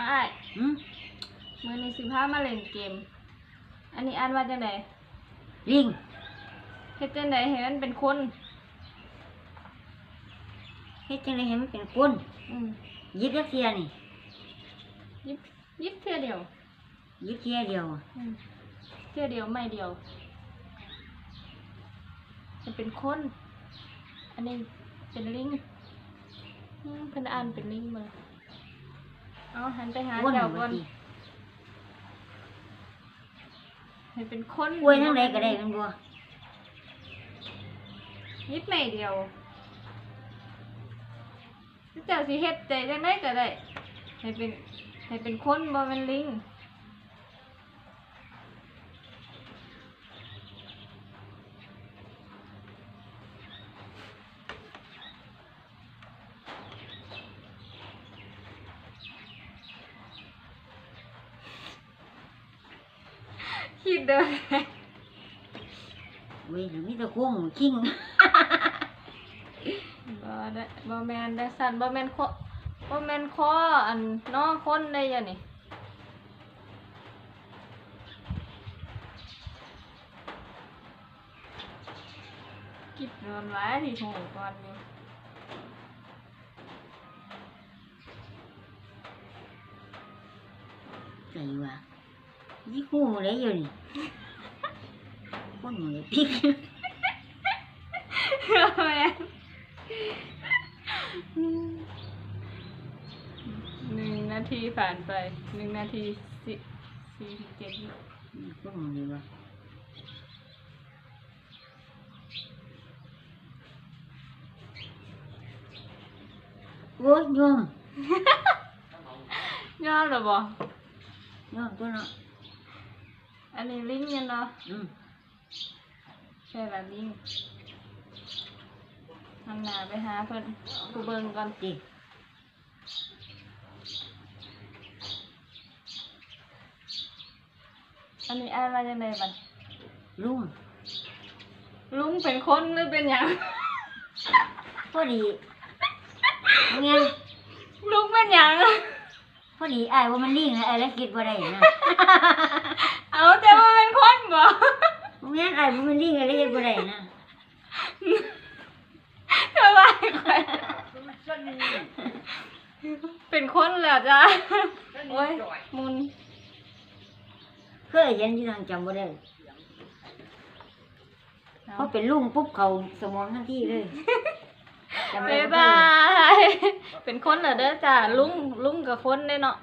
ອ້າຍ ຫືມ? ມື້ນີ້ຊິພາມາຫຼິ້ນເກມ. ອັນນີ້ອ່ານວ່າຈັ່ງໃດ? ລິງ. ເຮັດຈັ່ງໃດໃຫ້ມັນເປັນຄົນ? ເຮັດຈັ່ງໃດໃຫ້ມັນເປັນຄົນ? ອືມ. ຫຍິບຈັກເທື່ອນີ້? ຫຍິບ ຫຍິບເທື່ອດຽວ. ຫຍິບເທື່ອດຽວ. ອືມ ເທື່ອດຽວ ໄມ້ດຽວ ໃຫ້ເປັນຄົນ. ອັນນີ້ເປັນລິງ. ອືມ ເພິ່ນອ່ານເປັນລິງເບິ່ງ. ເອົາ ຫັນໄປຫາເຈົ້າກ່ອນ. ໃຫ້ເປັນຄົນ. ອວຍທາງໃດກໍໄດ້ແມ່ນບໍ່? ຫຍິບໄມ້ດຽວ. ເຈົ້າຊິເຮັດໃຈຈັ່ງໃດກໍໄດ້ ໃຫ້ເປັນ ໃຫ້ເປັນຄົນ ບໍ່ແມ່ນລິງ. ຄິດເດີ. ເວີຍ ມີແຕ່ໂຄ້ງຄິງ. ບໍ່ໄດ້ ບໍ່ແມ່ນຈັ່ງຊັ້ນ ບໍ່ແມ່ນ ບໍ່ແມ່ນຄໍອັນ ນໍຄົນໄດ້ຢູ່ນີ້. ຄິດດົນຫຼາຍ ຊິຮູ້ກ່ອນຢູ່. ໃສວະ? ຊິຮູ້ໄດ້ຢູ່ນີ້. ຄົນໝູ່ຕິກ. ແມ່ນ. ໜຶ່ງນາທີຜ່ານໄປ ໜຶ່ງນາທີສີ່ສິບເຈັດວິ. ອືມ ຄົນໝູ່ນີ້ວະ? ໂອ້ຍ ຍອມ. ຍອມແລ້ວບໍ່? ຍອມຕົວະເນາະ. ອັນນີ້ລິງແມ່ນບໍ່? ອືມ. ໃຊ່ລະລິງ. ຫັນໜ້າໄປຫາເພິ່ນ ຜູ້ເບິ່ງກ່ອນ. ຕິ ອັນນີ້ອ່ານວ່າຈັ່ງໃດບັດ? ລຸງ. ລຸງເປັນຄົນຫຼືເປັນຫຍັງ? ພໍດີ ແມ່ນ. ລຸງເປັນຫຍັງ? ພໍດີອ້າຍບໍ່ແມ່ນລິງ ອ້າຍເລີຍຄິດບໍ່ໄດ້ນະ. ເອົາ ແຕ່ວ່າແມ່ນຄົນບໍ? ບໍ່ແມ່ນ ອ້າຍບໍ່ແມ່ນລິງ ອ້າຍເລີຍເຮັດບໍ່ໄດ້ນະ. ເປັນຄົນແລ້ວຈ້າ. ໂອ້ຍ ມຸນ. ເຄີຍເຫັນຢູ່ ຍັງຈຳບໍ່ໄດ້. ເຮົາເປັນລຸງປຸບ ເຂົ້າສະໝອງທັນທີເລີຍ. ບາຍບາຍ. ເປັນຄົນແລ້ວເດີຈ້າ. ລຸງ ລຸງກໍຄົນເດ້ເນາະ.